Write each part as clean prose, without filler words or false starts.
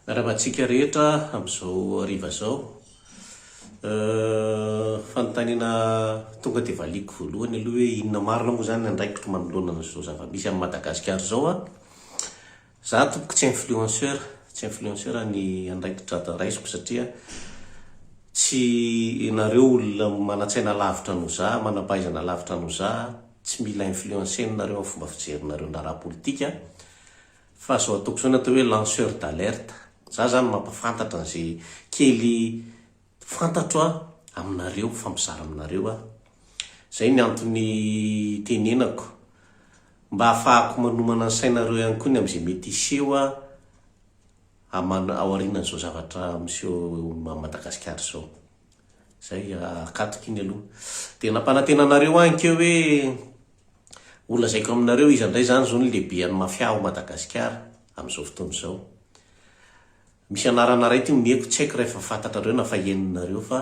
Miarahaba antsika rehetra amin'izao hariva izao. Fanontaniana tonga dia valiako voalohany aloha hoe inona marina moa izany ny andraikitro manoloana an'izao zava-misy amin'i Madagasikara izao an? Za tompoko tsy influenceur, tsy influenceur ny andraikitra raisiko satria tsy ianareo olona manan-tsaina lavitra noho za, manam-pahaizana lavitra noho za, tsy mila influencer-na nareo amin'ny fomba fijerinareo ny raharaha politika. Fa zao ataoko zao ny atao hoe lanceur d'alerte. Za zany mampafantatra an'izay kely fantatro aho aminareo, mifampizara aminareo aho. Zay ny antony itenenako. Mba ahafahako manomana ny sainareo ihany koa ny amin'izay mety hiseho aorianan'izao zavatra miseho eo Madagasikara izao. Zay, akatoky iny aloha. Dia nampanantena anareo aho ankeo hoe Ho lazaiko aminareo iza indray izany izao no lehibean'ny mafia ao Madagasikara amin'izao fotoana izao. Misy anarana iray ity omeko, tsy haiko raha efa fantatrareo na efa henonareo fa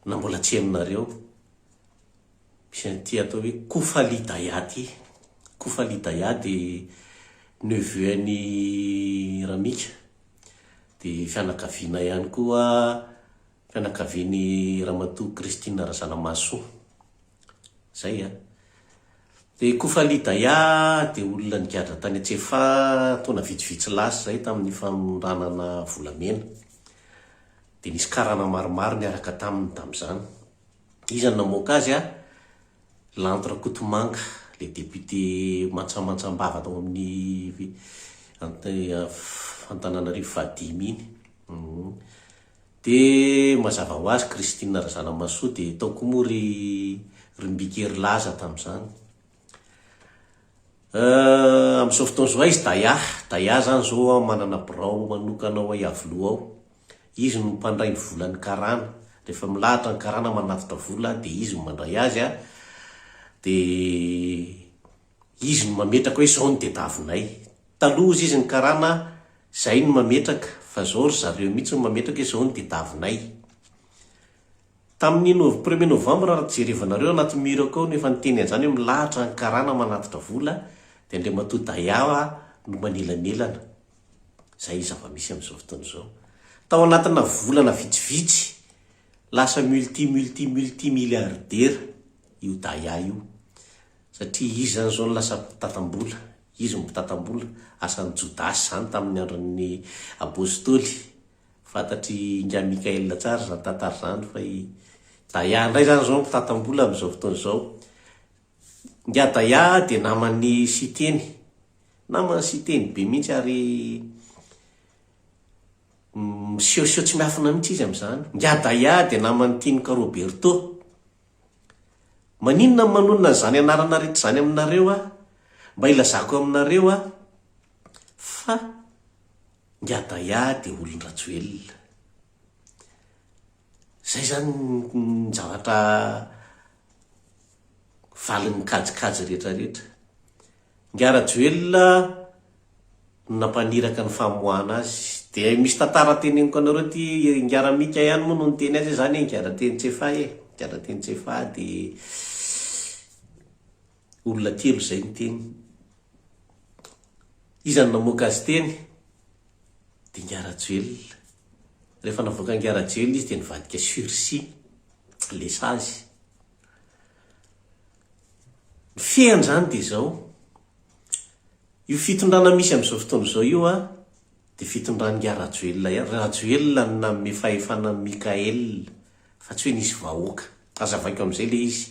na mbola tsy henonareo. Misy an'ity atao hoe Kofali Daya ity. Kofali Daya dia neveu an'i Ramika. Dia fianakaviana ihany koa, fianakavian'i Ramatoa Christine Razanamahasoa. Zay a. Dia Kofali Daya dia olona nigadra tany Antsefa taona vitsivitsy lasa izay tamin'ny fanondranana volamena. Dia nisy karana maromaro niaraka taminy tamin'izany. Iza no namoaka azy a? Lanto Rakotomanga, ilay député mantsamantsam-bava tao amin'ny Antananarivo fahadimy iny. Dia mazava ho azy Christine Razanamahasoa dia tao koa moa ry ry Mbiky Herilaza tamin'izany. Euh, amin'izao fotoana izao aiza Daya? Daya izany izao manana birao manokana ao Iavoloha ao. Izy no mpandray ny volan'ny karana. Rehefa milahatra ny karana manatitra vola dia izy no mandray azy a. Dia izy no mametraka hoe izao no tediavinay. Taloha hozy izy ny karana zay no mametraka fa zao ry zareo mihitsy no mametraka hoe zao no tedavinaay. Tamin'ny nov premier novembre raha jerevanareo anaty mur-ko ao no efa niteny an'izany hoe milahatra ny karana manatitra vola dia Andriamatoa Daya no manelanelana. Zay zava-misy amin'izao fotoana izao. Tao anatina volana vitsivitsy lasa multi multi multi milliardaire io Daya io. Satria izy izany izao no lasa mpitantam-bola, izy no mpitantam-bola, asan'i Jodasy izany tamin'ny andron'ny Apostoly. Fantatr'i Ingahy Mickaël tsara izany tantara izany fa i Daya indray izany izao no mpitantam-bola amin'izao fotoana izao. Ingahy Daya dia naman'i Siteny, naman'i Siteny be mihitsy ary misehoseho tsy miafina mihitsy izy amin'izany. Ingahy Daya dia naman'i Tinoka Roberto. Maninona no manonona an'izany anarana rehetra izany aminareo aho? Mba hilazako aminareo aho fa Ngadaya dia olon-dRajoelina. Izay izany ny zavatra valin'ny kajikajy rehetra rehetra. Ingahy Rajoelina no nampaniraka ny famoahana azy. Dia misy tantara teneniko anareo ity, Ingahy Ramika ihany moa no niteny azy hoe zany e, Ingahy Ratenintsefahy e, Ingahy Ratenintsefahy dia olona telo izay niteny. Iza no namoaka azy teny? Dia Ingahy Rajoelina. Rehefa navoaka Ingahy Rajoelina izy dia nivadika sursis ilay sazy. Ny fehiny izany dia izao, io fitondrana misy amin'izao fotoana izao io an, dia fitondran'ingahy Rajoelina ihany, Rajoelina no nanome fahefana an'i Mickaël fa tsy hoe nisy vahoaka. Hazavaiko amin'izay ilay izy.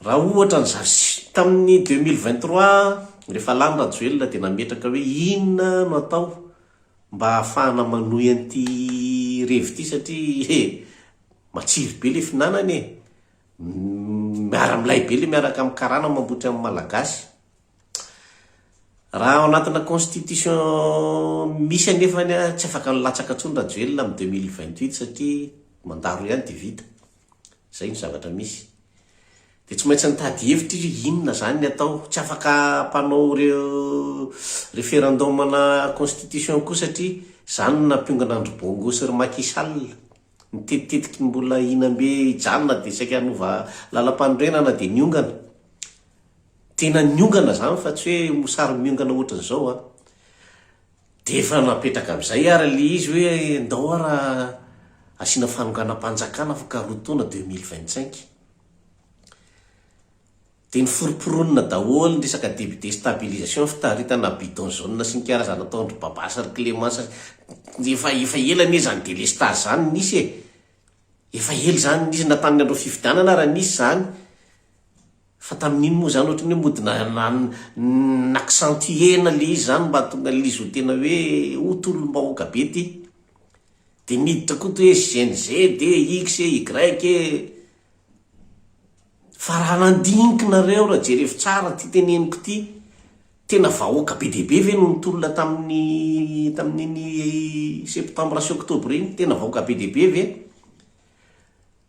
Raha ohatra ny zavs-, tamin'ny 2023 rehefa lany Rajoelina dia nametraka hoe inona no atao mba hahafahana manohy an'ity revy ity satria he, matsiro be ilay fihinanana e! Miara milay be le miaraka amin'ny karana mambotry amin'ny malagasy. Raha ao anatina constitution misy anefany tsy afaka nilatsaka intsony Rajoelina amin'ny 2028 satria mandaro ihany dia vita. Zay ny zavatra misy. Dia tsy maintsy nitady hevitra izy hoe inona zany ny atao. Tsy afaka mpanao reo référendum na constitution koa satria zany no nampiongana an-dry Bongo sy ry Macky Sall. Nitetitetiky ny mbola hihinam-be hijanona dia saika hanova lalam-panorenana dia niongana. Tena niongana izany fa tsy hoe mosary miongana ohatran'izao an. Dia efa napetraka amin'izay ary ilay izy hoe ndao ara asiana fanonganam-panjakana afaka roa taona 2025. Dia noforomporonina daholo ny resaka début destabilisation, fitaritana bidon jaune sy ny karazana ataon-dry Baba sy ry Clémence. Efa efa ela anie izany délestage izany nisy e. Efa ela izany nisy na tamin'ny andron'ny fifidianana ara nisy izany. Fa tamin'iny moa izany ohatran'ny hoe mody na na n'accentuer-na ilay izy izany mba hahatonga an'ilay izy ho tena hoe ho tolom-bahoaka be ity. Dia niditra koa toy hoe Gen Z e, X e, Y e. Fa raha nandinika nareo, raha jerevo tsara ty teneniko ty, tena vahoaka be dia be ve no nitolona tamin'ny tamin'iny septembre sy octobre iny? Tena vahoaka be dia be ve?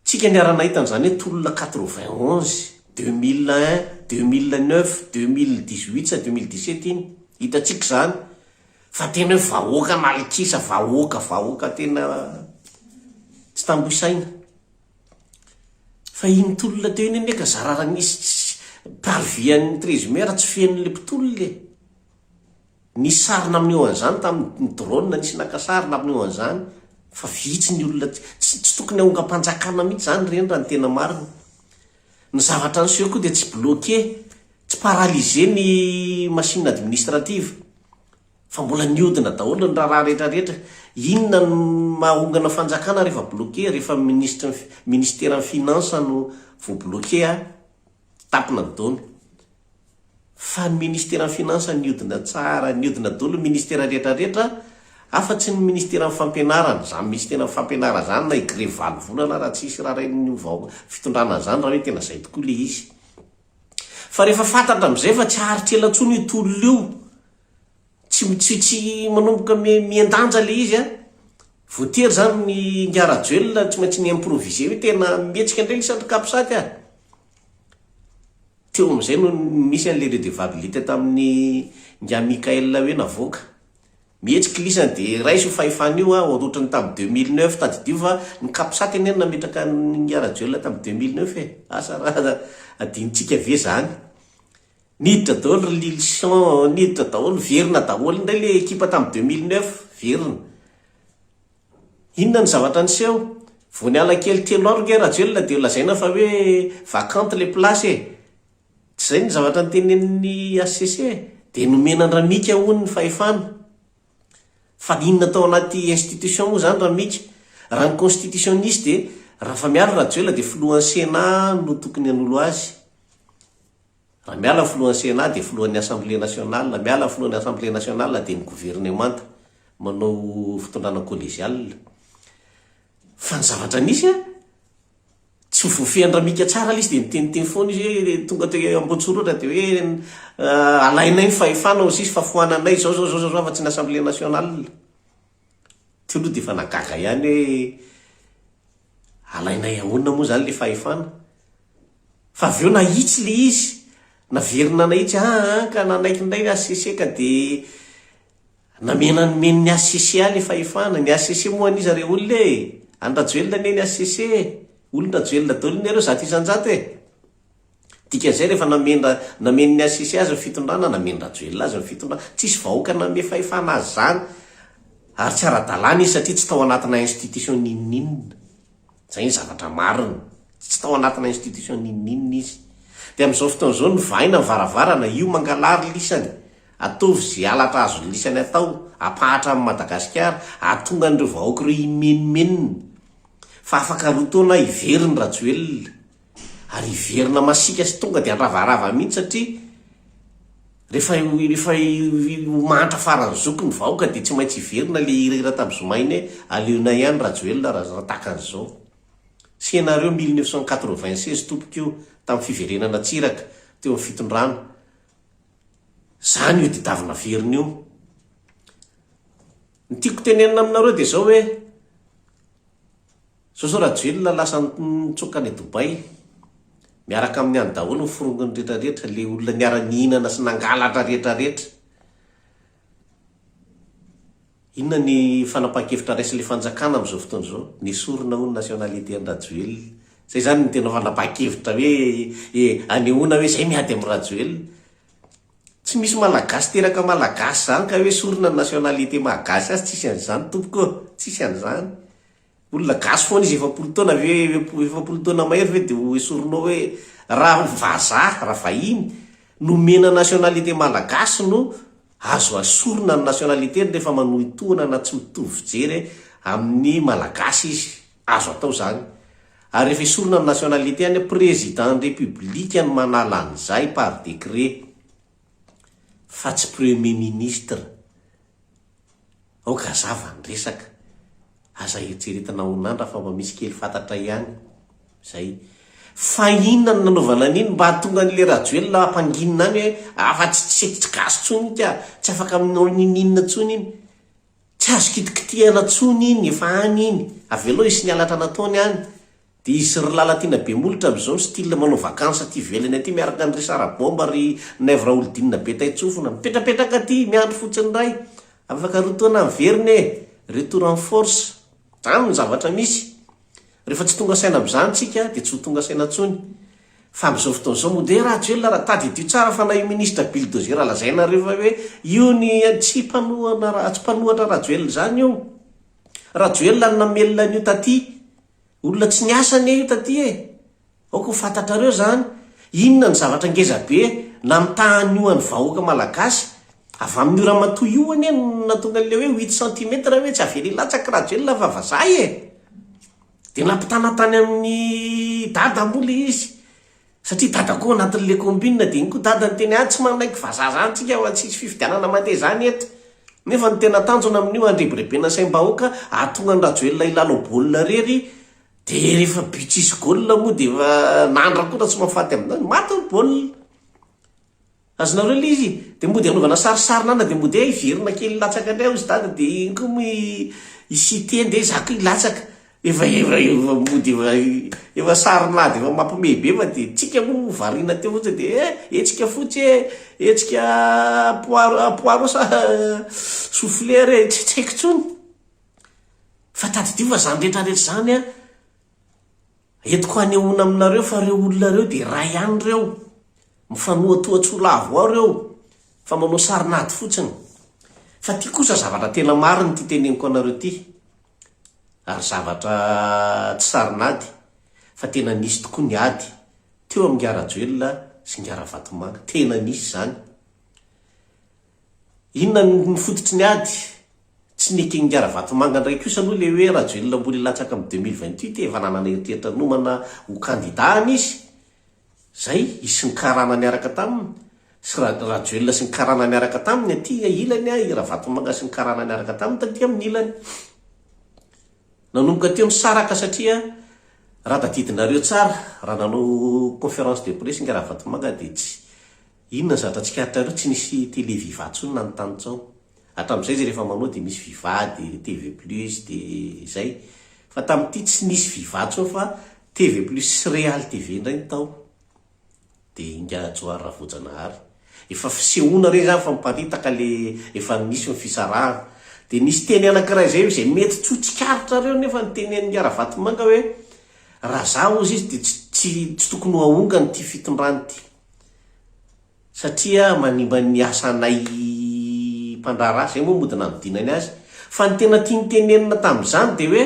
Tsika niara-nahita an'izany hoe tolona 91, 2001, 2009, 2018 sa 2017 iny, hitantsika izany fa tena hoe vahoaka nalikisa, vahoaka, vahoaka tena tsy tambo isaina. Fa iny tolona teo iny anie ka zara raha nisy tsy parvis an'ny 13 mai raha tsy feno le mpitolona e! Nisy sary namoneho an'izany tamin'ny drone nisy naka sary namoneho an'izany fa vitsy ny olona tsy tsy tokony ahongam-panjakana mihitsy izany ireny raha ny tena marina. Ny zavatra niseho koa dia tsy bloqué, tsy paralysé ny machine administrative. Fa mbola niodina daholo ny raharaha rehetra rehetra. Inona no mahongana fanjakana rehefa bloqué, rehefa minisitry ny ministeran'ny finance no voa bloqué a, tapina ny daomy. Fa ny ministeran'ny finance niodina tsara, niodina daholo ny ministera rehetra rehetra afa tsy ny ministeran'ny fampianarana. Zany ministeran'ny fampianarana zany na higrevy valo volana ara tsisy raharain'ny vahoaka fitondrana an'izany raha hoe tena zay tokoa le izy. Fa rehefa fantatra amin'izay fa tsy haharitra ela intsony io tolona io, tsy tsy tsy manomboka mihen-danja ilay izy an, voatery izany ny Ingahy Rajoelina tsy maintsy ni-improviser hoe tena mihetsika indray lisany ry capsat a! Teo amin'izay no nisy an'ilay redevabilité tamin'ny Ingahy Mickaël hoe navoaka. Mihetsika lisany dia raiso io fahefana io an, ohatran'ny tamin'ny 2009, tadidio fa ny capsat anie no nametraka an'i Rajoelina tamin'ny 2009 e, asa raha adinontsika ve zany. Niditra daholo ry Lilison, niditra daholo, verina daholo indray le ekipa tamin'ny 2009, verina. Inona ny zavatra niseho? Vao niala kely telo andro nge Rajoelina dia lazaina fa hoe vacante le place e. Tsy izay ny zavatra notenenin'ny HCC e! Dia nomena an-dRamika hono ny fahefana. Fa inona tao anaty institution moa izany Ramika? Raha ny constitution nisy dia raha miala Rajoelina dia filohan'ny Sénat no tokony hanolo azy. Raha miala ny filohan'ny Sénat dia filohan'ny Assemblée nationale, miala ny filohan'ny Assemblée nationale dia ny governemanta manao fitondrana collégiale. Fa ny zavatra nisy an! Tsy voafehin-dRamika tsara ilay izy dia niteniteny foana izy hoe tonga teo Ambohitsorohitra dia hoe alainay ny fahefana hozy izy fa foananay izao izao izao izao afa-tsy ny Assemblée nationale. Teo aloha dia efa nagaga ihany hoe alainay ahoana moa izany ilay fahefana. Fa avy eo nahitsy ilay izy, naverina nahitsy, aa ka nanaiky indray ny HCC ka dia Namena nomen'ny HCC ahy le fahefana, ny HCC moa an'iza re olona e? An'i Rajoelina anie ny HCC e! Olon-dRajoelina daholo anie ireo 100% e! Dikan'izay rehefa namen-dra, namen'ny HCC azy ny fitondrana, namen-dRajoelina azy ny fitondrana, tsisy vahoaka nanome fahefana azy izany, ary tsy ara-dalàna izy satria tsy tao anatina institution n'inon'inona. Izay ny zavatra marina. Tsy tao anatina institution n'inon'inona izy. Dia amin'izao fotoana izao novaina ny varavarana, io mangalary lisany, Ataovy ze halatra azon'ny lisany atao, ampahatra amin'i Madagasikara, ahatonga an'ireo vahoaka ireo himenomenona fa afaka roa taona hiverina Rajoelina, ary hiverina masiaka sy tonga dia handravarava mihitsy satria rehefa rehefa ho mahantra faran'ny zoky ny vahoaka dia tsy maintsy hiverina le hirahira tamin'ny zoma iny hoe aleonay ihany Rajoelina raha tahaka an'izao. Scénario 1996 tompoko io tamin'ny fiverenana Tsiraka teo amin'ny fitondrana. Zany io tedavina verina io. Ny tiako tenenina aminareo dia zao hoe, zao zao Rajoelina lasa nitsoaka any Dubaï, miaraka aminy any daholo ny forongony rehetra rehetra, le olona niara nihinana sy nangalatra rehetra rehetra. Inona ny fanapahan-kevitra raisin'ilay fanjakana amin'izao fotoana izao? Nesorina hono ny nationalité an-dRajoelina. Izay izany no tena fanapahan-kevitra hoe anehoana hoe izay miady amin'i Rajoelina. Tsy misy Malagasy teraka Malagasy zany ka hoe esorina ny nationalité maha gasy azy, tsisy an'izany tompoko ô! Tsisy an'izany. Olona gasy foana izy 40 taona ve, 40 taona mahery ve dia ho esorinao hoe raha vazaha, raha vahiny nomena nationalité malagasy no azo asorina ny nationalité-ny rehefa manohitohina na tsy mitovy fijery amin'ny malagasy izy. Azo atao izany. Ary rehefa esorina ny nationalité any, président ny république no manala an'izay par décret fa tsy premier ministre. Aoka hazava ny resaka. Aza eritreretina ho nandra fa mba misy kely fantatra ihany. Zay. Fa inona no nanaovana an'iny mba hahatonga an'ilay Rajoelina hampanginina any hoe afa tsy tsy tsy gasy tsony iny ka, tsy afaka aminao ninoninona tsony iny. Tsy azo kitikitihana tsony iny, efa any iny. Avelao hisy ny halatra nataony any. Dia izy sy ry Lalatiana be molotra amin'izao ny style manao vacances aty ivelany aty miaraka an'i ry Sarabomba ry Naivo Raholdina be taitsofina. Mipetrapetraka aty, miandry fotsiny indray. Afaka roa taona miverina e! Retour en force. Zany ny zavatra misy. Rehefa tsy tonga saina amin'izany tsika dia tsy ho tonga saina intsony. Fa amin'izao fotoana izao mody hoe Rajoelina raha tadidio tsara fa na io ministre bulldozer lazainareo fa hoe io ny tsy mpanohana tsy mpanohatra Rajoelina izany io. Rajoelina no namelona an'io taty. Olona tsy niasa anie io taty e! Aoka ho fantatrareo izany. Inona ny zavatra ngeza be namitahan'io an'ny vahoaka malagasy? Avy amin'io ramatoa io anie no nahatonga an'ilay hoe huit centimètres hoe tsy avela hilatsaka Rajoelina fa vazaha e! Dia nampitana tany amin'i Dada moa ilay izy. Satria Dada koa ao anatin'ilay combine dia iny koa Dada niteny ah tsy manaiky vazaha zany tsika fa tsisy fifidianana mandeha zany eto. Nefa ny tena tanjona amin'io handrebirebena saim-bahoaka hahatonga an'i Rajoelina hilalao baolina irery dia rehefa but tsisy goal moa dia efa nandra koa raha tsy mahafaty amin'izany, maty ny baolina. Azonareo ilay izy? Dia mody anaovana sarisarin'anana dia mody hoe hiverina kely hilatsaka indray hozy dada dia iny koa moa i i Siteny dia izaho koa hilatsaka. Efa efa efa mody efa efa sarin'ady efa mampiomehy be fa dia tsika moa variana teo fotsiny dia eh hetsika fotsy e, hetsika poire poireau sa soufflé re, tsy tsy haiko intsony. Fa tadidio fa izany rehetra rehetra izany an, Entiko hanehoana aminareo fa reo olona reo dia iray ihany reo, mifanohatoha-tsoa lavo ao reo fa manao sarin'ady fotsiny. Fa ty kosa zavatra tena marina ity teneniko anareo ty, ary zavatra tsy sarin'ady fa tena nisy tokoa ny ady teo amin'i Ingahy Rajoelina sy Ingahy Ravatomanga, tena nisy izany. Inona no fototry ny ady? Tsy neken'i Ravatomanga indray kosa aloha ilay hoe Rajoelina mbola hilatsaka amin'ny 2028 e, efa nanana eritreritra nomana ho kandida any izy, zay, izy sy ny karana niaraka taminy, sy Rajoelina sy ny karana niaraka taminy aty ilany, i Ravatomanga sy ny karana niaraka taminy taty amin'ny ilany. Nanomboka teo nisaraka satria raha tadidinareo tsara, raha nanao conférence de presse ingahy Ravatomanga dia tsy, inona ny zavatra tsikaritrareo, tsy nisy télé viva intsony nanontany tsao. Hatramin'izay izy rehefa manao dia misy viva dia TV plus dia izay. Fa tamin'ity tsy nisy viva intsony fa TV plus sy Real TV indray no tao. Dia Ingahy Johary Ravoajanahary. Efa fisehoana re izany fa miparitaka le efa nisy ny fisarahana. Dia nisy teny anankiray izay izay mety tsy ho tsikaritrareo nefa ny teny an'Ingahy Ravatomanga hoe raha za hozy izy dia tsy tsy tsy tokony ho ahongany ity fitondrana ity. Satria manimba ny asanay mpandraharaha, zay moa mody nanodinany azy. Fa ny tena tiany tenenina tamin'izany dia hoe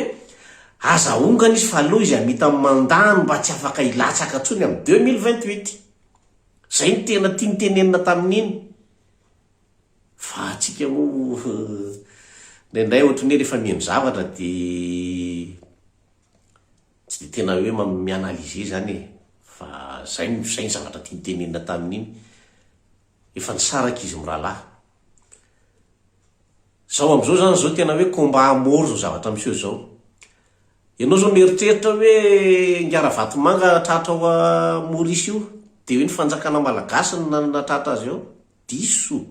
aza ahongana izy fa aleo izy hamita ny mandat-ny mba tsy afaka hilatsaka intsony amin'ny 2028. Zay no tena tiany tenenina tamin'iny. Fa antsika moa indraindray ohatran'ny hoe rehefa mihaino zavatra dia Tsy dia tena hoe mi-analyser izany e, fa zay no zay ny zavatra tiany tenenina tamin'iny. Efa nisaraka izy mirahalahy. Zao amin'izao izany zao tena hoe combat à mort zao zavatra miseho zao. Ianao zao mieritreritra hoe Ingahy Ravatomanga tratra ao Maurice io, dia hoe ny fanjakana malagasy no nanatratra azy ao. Diso.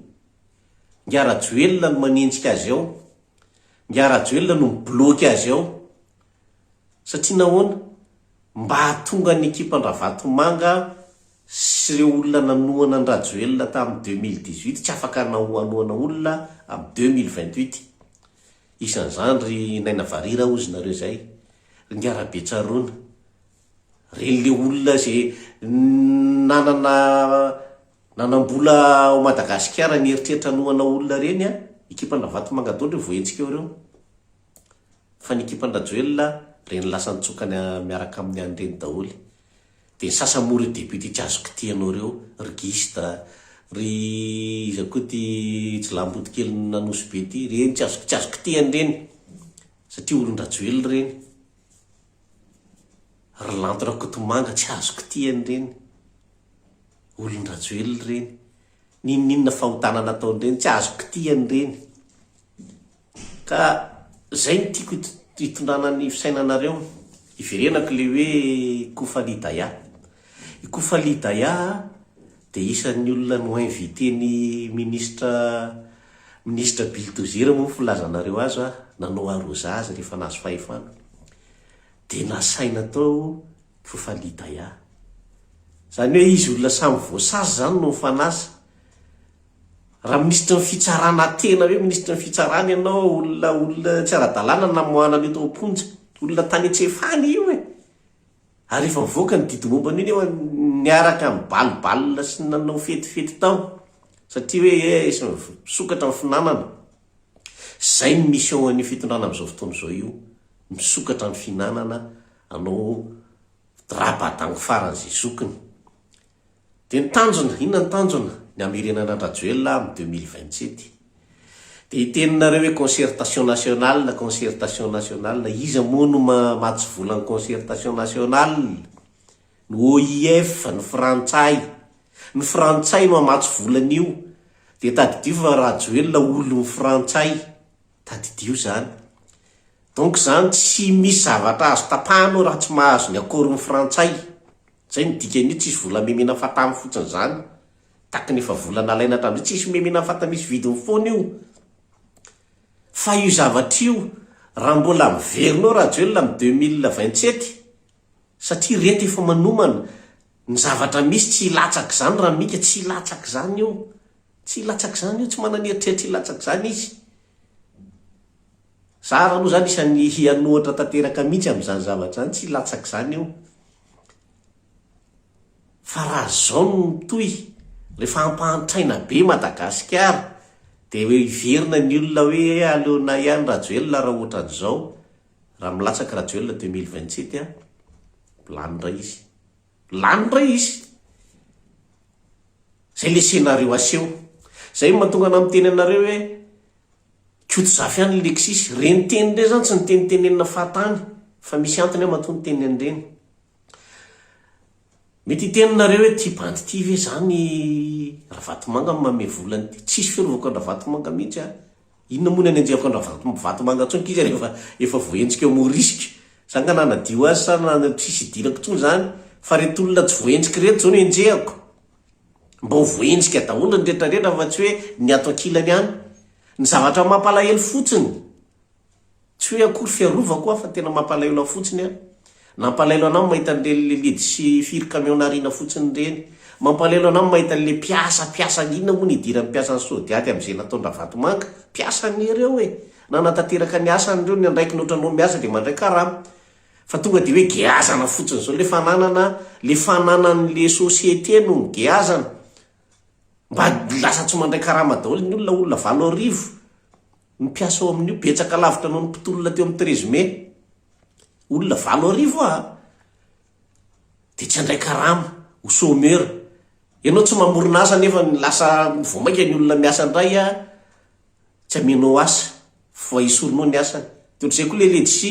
Ingahy Rajoelina no manenjika azy ao. Ingahy Rajoelina no mi-bloquer azy ao. Satria nahoana? Mba hahatonga ny ekipan-dRavatomanga sy ireo olona nanohana an-dRajoelina tamin'ny 2018 tsy afaka hanohana olona amin'ny 2028. Isan'izany ry Naina Varira hozy nareo izay, ry Ingahy Rabetsaroana, ireny le olona izay nanana. Nanam-bola ao Madagasikara nieritreritra hanohana olona ireny a, ekipan-dRavatomanga daholo ireo voahenjika eo ireo. Fa ny ekipan-dRajoelina, ireny lasa nitsoka miaraka aminy any ireny daholo. Dia ny sasany moa ireo député tsy azo kitihanao ireo, ry Gista, ry iza koa ity jiolahimboto kelin'Anosibe ity, ireny tsy azo tsy azo kitihana ireny satria olon-dRajoelina ireny. Ry Lanto Rakotomanga tsy azo kitihana ireny, olon-dRajoelina ireny. N'inon'inona fahotana nataon'ireny tsy azo kitihana ireny. Ka zay no tiako hitondrana ny fisainanareo, hiverenako le hoe Kofali Daya. I Kofali Daya dia isan'ny olona no-inviter-n'ny ministra ministra Bulldozer moa ny filazanareo azy a, nanao arrosage rehefa nahazo fahefana. Dia nasaina tao Kofali Daya. Izany hoe izy olona samy voasazy izany no mifanasa. Raha minisitry ny fitsarana tena hoe minisitry ny fitsarana ianao, olona olona tsy ara-dalàna namoahana an'io tao am-ponja, olona tany an-tsefany io e! Ary efa nivoaka ny didy momba an'io nefa niaraka nibalibal sy nanao fetifety tao satria hoe eh misokatra ny finanana. Izay ny mission an'io fitondrana amin'izao fotoana izao io, misokatra ny fihinanana, anao rabadango faran'izay zokiny. Dia ny tanjona, inona ny tanjona? Ny hamerenana an-dRajoelina amin'ny 2027. Dia hiteny nareo hoe concertation nationale, concertation nationale, iza moa no mamatsy vola ny concertation nationale? Ny OIF, ny frantsay. Ny frantsay no hamatsy vola an'io. Dia tadidio fa Rajoelina olon'ny frantsay. Tadidio izany. Donc izany tsy misy zavatra azo tapahana eo raha tsy mahazo ny accord-n'ny frantsay. Zay no dikan'io tsisy vola memena fatany fotsiny zany. Taky ny efa vola nalaina hatramin'izay tsisy memena fata misy vidiny foana io. Fa io zavatra io raha mbola miverina ao Rajoelina amin'ny 2027 satria reto efa manomana ny zavatra misy tsy hilatsaka izany Ramika tsy hilatsaka izany io. Tsy hilatsaka izany io, tsy manana eritreritra hilatsaka izany izy. Za ary aloha zany isan'ny hanohatra tanteraka mihitsy amin'izany zavatra izany, tsy hilatsaka izany io. Fa raha zao no mitohy, rehefa ampahantraina be Madagasikara, dia hoe hiverina ny olona hoe aleonay ihany Rajoelina raha ohatran'izao, raha milatsaka Rajoelina 2027 an, lany indray izy. Lany indray izy. Zay le scenario aseho. Zay no mahatonga anah miteny anareo hoe Koto Zafy ihany ny Lexis. Ireny teny ireny zany tsy nitenitenenina fahatany fa misy antony aho matoa niteny an'ireny. Mety hiteny nareo hoe ty bandy ty ve zany Ravatomanga no manome vola an'ity. Tsisy fiarovako an-dRavatomanga mihitsy aho. Inona moa ny anenjehako an-dRavatomanga intsony k'izy ary efa efa voahenjika eo Morisque. Za nga nanadio azy sa na tsisy idirako intsony zany. Fa reto olona tsy voahenjika ireto zao no enjehako. Mba ho voahenjika daholo ny rehetra rehetra fa tsy hoe ny ato ankilany ihany. Ny zavatra mampalahelo fotsiny, tsy hoe akory fiarovako aho fa tena mampalahelo ahy fotsiny an. Nampalahelo anah ny mahita an'ireny le lidy sy firy camion nariana fotsiny ireny. Mampalahelo anah ny mahita an'le mpiasa, mpiasa inona moa ny idiran'ny mpiasan'ny Sodiat amin'izay nataon-dRavatomanga? Mpiasa anie ireo e! Nanatanteraka ny asany ireo, ny andraikiny ohatranao miasa dia mandray karama. Fa tonga dia hoe geazana fotsiny izao le fananana, le fananan'le société no nogeazana. Mba lasa tsy mandray karama daholo ny olona, olona 8000 ny mpiasa ao amin'io, betsaka lavitra noho ny mpitolona teo amin'ny 13 mai. Olona 8000 aa! Dia tsy handray karama, ho chômeur. Ianao tsy mamorona asa nefa lasa vao mainka ny olona miasa indray a, tsy amenao asa fa esorinao ny asany. Dia ohatr'izay koa ilay ledsi.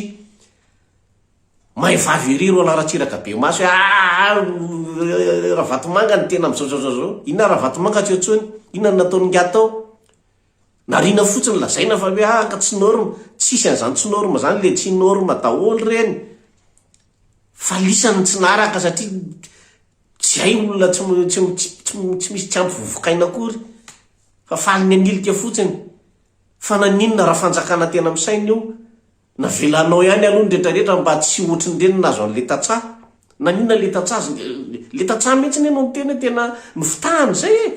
Mahay vavy ery Roland Ratsiraka be maso hoe aa Ravatomanga no tena amin'izao zao zao zao. Inona Ravatomanga tsy eo intsony? Inona no nataon'ingahy tao? Nariana fotsiny lazaina fa hoe aa ka tsy norme. Tsisy an'izany tsy norme izany le tsy norme daholo ireny. Fa lisany ny tsy naharaka satria tsy hay olona tsy tsy tsy tsy misy tsy ampy vovokaina akory fa faly ny hanilika fotsiny. Fa naninona raha fanjakana tena misaina io? Navelanao ihany aloha ny retraretra mba tsy ohatrin'ireny nahazo an'le tantsaha. Naninona le tantsaha le tantsaha mihitsy anie no niteny hoe tena nofitahana izay e!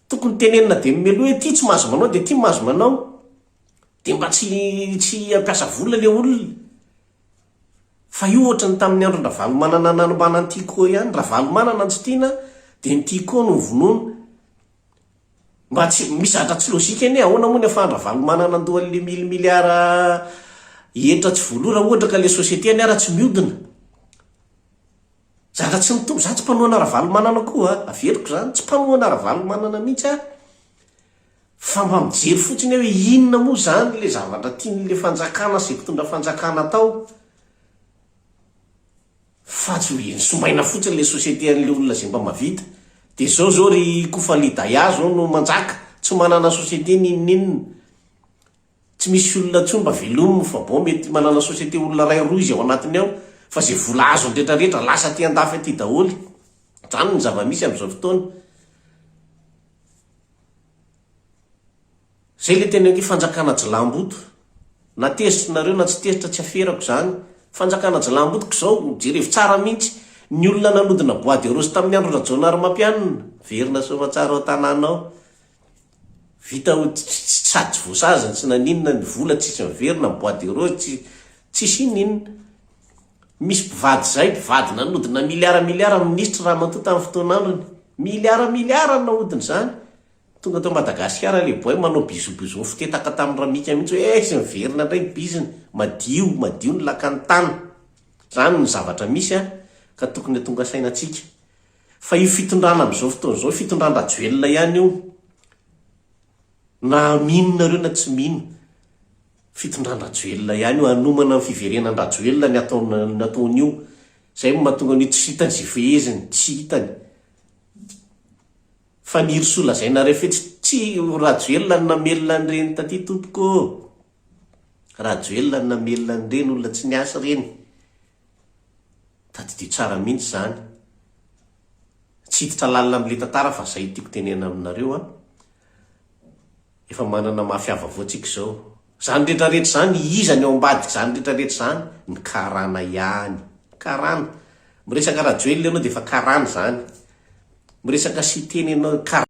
Tokony tenenina dia mialoha hoe ity tsy mahazo manao dia ity mahazo manao. Dia mba tsy tsy hampiasa vola le olona. Fa io ohatran'ny tamin'ny andron-dRavalomanana nanombana ny Tiko ihany. Ravalomanana no tsy tiana dia ny Tiko no vonoina. Mba tsy, misy zavatra tsy logique anie, ahoana moa ny afahan-dRavalomanana handoa an'le mille milliards hetra tsy voaloa raha ohatra ka le société anie ara tsy miodina? Zavatra tsy mitovy, za tsy mpanohana Ravalomanana koa a, averiko zany, tsy mpanohana Ravalomanana mihitsy aho, fa mba mijery fotsiny aho hoe inona moa zany le zavatra tian'le fanjakana sy ze mpitondra fanjakana atao. Fa tsy ho sombaina fotsiny le société an'le olona zay mba mavita. De zao zao ry Kofali Daya zao no manjaka, tsy manana société n'inon'inona. Tsy misy olona intsony mba velominy fa bon mety manana société olona ray roa izy ao anatiny ao fa zay vola azony retraretra lasa aty andafy aty daholo. Zany ny zava-misy am'zao fotoana. Zay le tena hoe fanjakana jilamboto. Na tezitra nareo na tsy tezitra tsy aferako zany. Fanjakana jilamboto k'zao, jerevo tsara mintsy, ny olona nanodina bois de rose tamin'ny andro Rajaonarimampianina, verina soamatsara ao tanàna ao. Vita ho sady tsy voasazy no tsy naninona, ny vola tsisy miverina, ny bois de rose tsy tsisy ininona. Misy mpivady zay, mpivady nanodina miliara miliara minisitra ramatoa tamin'ny fotoan'androny. Miliara miliara no nahodiny zany. Tonga tao Madagasikara le boay manao bisous bisous mifotetaka tamin'i Ramika mihitsy hoe eh sy miverina indray ny bizina, madio madio ny lakan'ny tany. Zany ny zavatra misy an, ka tokony hatonga saina antsika. Fa io fitondrana amin'izao fotoana izao, fitondran-dRajoelina ihany io. Na mino nareo na tsy mino, fitondran-dRajoelina ihany io, hanomana ny fiverenan-dRajoelina ny ataony ny ataony io. Zay no mahatonga an'io tsy hitany izay feheziny, tsy hitany. Fanirisoa lazainareo fe tsy tsy Rajoelina no namelona an'ireny taty tompoko ô! Rajoelina no namelona an'ireny olona tsy niasa ireny. Tadidio tsara mihitsy izany. Tsy hiditra lalina amin'ilay tantara fa izay tiako tenenina aminareo an. Efa manana mafia vaovao tsika izao. Izany rehetra rehetra izany, iza ny ao ambadik'izany rehetra rehetra izany? Ny karana ihany. Karana. Miresaka Rajoelina ianao dia efa karana izany. Miresaka Siteny ianao, karana.